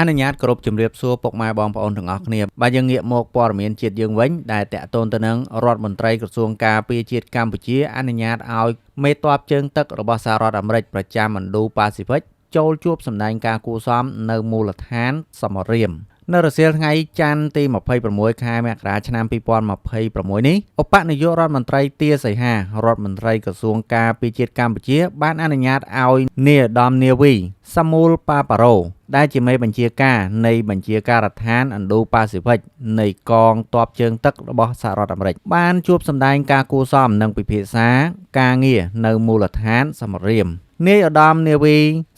នុញ្ញាតគោរពជំរាបសួរពុកម៉ែបងប្អូនទាំងអស់គ្នាបាទយើងងាកមកព័ត៌មានជាតិយើងវិញដែលតាក់ទងទៅនឹងរដ្ឋមន្ត្រីក្រសួងការពារជាតិកម្ពុជាអនុញ្ញាតឲ្យមេទ័ពជើងទឹករបស់សហរដ្ឋអាមេរិកប្រចាំឥណ្ឌូប៉ាស៊ីហ្វិកចូលជួបសម្ដែងការគួរសមនៅមូលដ្ឋានសមុទ្ររាមនៅរសៀលថ្ងៃច័ន្ទទី26ខែមករាឆ្នាំ2026នេះឧបនាយករដ្ឋមន្ត្រីទាសីហារដ្ឋមន្ត្រីក្រសួងការពារជាតិកម្ពុជាបានអនុញ្ញាតឲ្យនាយឧត្តមនាវីសាមូលប៉ាប៉ារ៉ូដែលជាមេបញ្ជាការនៃបញ្ជាការដ្ឋានឥណ្ឌូប៉ាស៊ីហ្វិកនៃកងទ័ពជើងទឹករបស់សហរដ្ឋអាមេរិកបានជួបសម្ដែងការគួរសមនិងពិភាក្សាការងារនៅមូលដ្ឋានសមុទ្ររាមនាយឧត្តមនាវី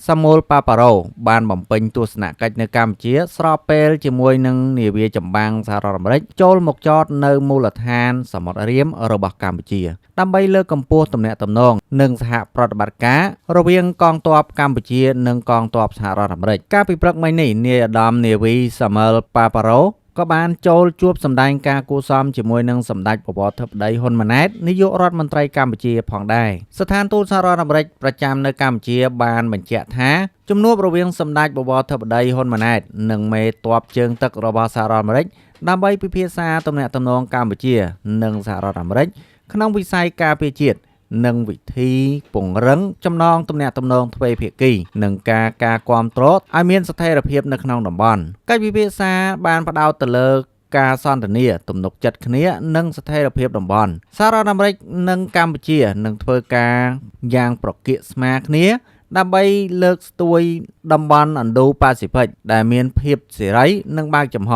សាមូលប៉ាប៉ារ៉ូបានបំពេញទស្សនកិច្ចនៅកម្ពុជាស្របពេលជាមួយនឹងនាវាចម្បាំងសហរដ្ឋអាមេរិកចូលមកចតនៅមូលដ្ឋានសមុទ្ររាមរបស់កម្ពុជាដើម្បីលើកកម្ពស់ទំនាក់ទំនងនិងសហប្រតិបត្តិការរវាងកងទ័ពកម្ពុជានិងកងទ័ពសហរដ្ឋអាមេរិកកាលពីព្រឹកមិញនេះនាយឧត្តមនាវីសាមូលប៉ាប៉ារ៉ូក៏បានចូលជួបសម្ដែងការគួរសមជាមួយនឹងសម្ដេចប្រវត្តិធិបតីហ៊ុនម៉ាណែតនាយករដ្ឋមន្ត្រីកម្ពុជាផងដែរស្ថានទូតសហរដ្ឋអាមេរិកប្រចាំនៅកម្ពុជាបានបញ្ជាក់ថាជំនួបរវាងសម្ដេចបវរធិបតីហ៊ុនម៉ាណែតនិងមេទ័ពជើងទឹករបស់សហរដ្ឋអាមេរិកដើម្បីពិភាក្សាទំនាក់ទំនងកម្ពុជានិងសហរដ្ឋអាមេរិកក្នុងវិស័យការពារជាតិនិងវិធីពង្រឹងចំណងទំនាក់ទំនងទ្វេភាគីនិងការគ្រប់គ្រងឲ្យមានស្ថិរភាពនៅក្នុងតំបន់កិច្ចពិភាក្សាបានផ្ដោតទៅលើការសន្ទនាទំនុកចិត្តគ្នានិងស្ថិរភាពតំបន់សហរដ្ឋអាមេរិកនិងកម្ពុជានឹងធ្វើការយ៉ាងប្រកៀកស្មាគ្នាដើម្បីលើកស្ទួយតំបន់ឥណ្ឌូប៉ាស៊ីហ្វិកដែលមានភាពសេរីនិងបើកចំហ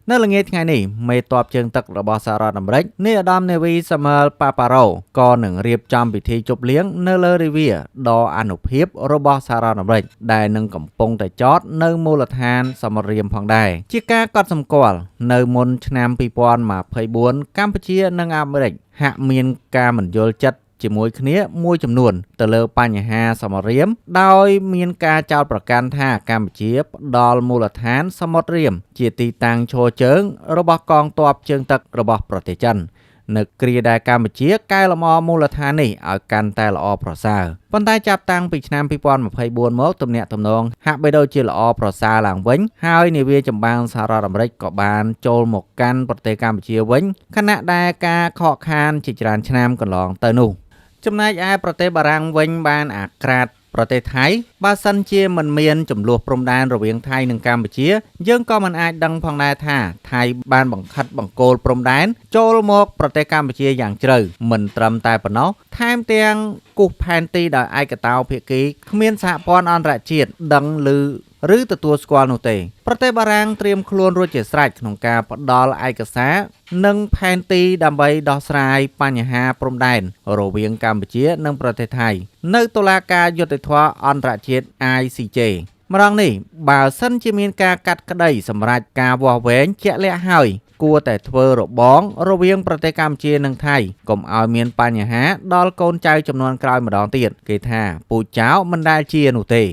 នៅល្ងាចថ្ងៃនេះមេទ័ពជើងទឹករបស់សហរដ្ឋអាមេរិកនាយឧត្តមនាវីសាមូលប៉ាប៉ារ៉ូក៏នឹងរៀបចំពិធីជប់លៀងនៅលើនាវាដ៏អានុភាពរបស់សហរដ្ឋអាមេរិកដែលនឹងកំពុងតែចតនៅមូលដ្ឋានសមុទ្ររាមផងដែរជាការកត់សម្គាល់នៅមុនឆ្នាំ2024កម្ពុជានិងអាមេរិកហាក់មានការមិនយល់ចិត្តជាមួយគ្នាមួយចំនួនទៅលើបញ្ហាសមុទ្ររាមដោយមានការចោទប្រកាន់ថាកម្ពុជាផ្ដល់មូលដ្ឋានសមុទ្ររាមជាទីតាំងឈរជើងរបស់កងទ័ពជើងទឹករបស់ប្រទេសចិននៅគ្រាដែលកម្ពុជាកែលម្អមូលដ្ឋាននេះឲ្យកាន់តែល្អប្រសើរប៉ុន្តែចាប់តាំងពីឆ្នាំ2024មកទំនាក់ទំនងហាក់បីដូចជាល្អប្រសើរឡើងវិញហើយនាវាចម្បាំងសហរដ្ឋអាមេរិកក៏បានចូលមកកាន់ប្រទេសកម្ពុជាវិញខណៈដែលការខកខានជាច្រើនឆ្នាំកន្លងទៅនោះចំណែកឯប្រទេសបារាំងវិញបានអាក្រាតប្រទេសថៃបើសិនជាមិនមានចំនួនព្រំដែនរវាងថៃនិងកម្ពុជាយើងក៏មិនអាចដឹងផងដែរថាថៃបានបង្ខិតបង្កូលព្រំដែនចូលមកប្រទេសកម្ពុជាយ៉ាងជ្រៅមិនត្រឹមតែប៉ុណ្ណោះថែមទាំងគូសផែនទីដោយឯកតោភាគីគ្មានសហព័ន្ធអន្តរជាតិដឹងឮឬទទួលស្គាល់នោះទេប្រទេសបារាំងត្រៀមខ្លួនរួចជាស្រេចក្នុងការផ្ដល់ឯកសារនិងផែនទីដើម្បីដោះស្រាយបញ្ហាព្រំដែនរវាងកម្ពុជានិងប្រទេសថៃនៅតុលាការយុត្តិធម៌អន្តរជាតិ ICJ ម្ដងនេះបើសិនជាមានការកាត់ក្តីសម្រាប់ការវាស់វែងជាក់លាក់ហើយគួរតែធ្វើរបងរវាងប្រទេសកម្ពុជានិងថៃកុំឲ្យមានបញ្ហាដល់កូនចៅចំនួនក្រោយម្ដងទៀតគេថាពូជចៅមិនដែលជានោះទេ។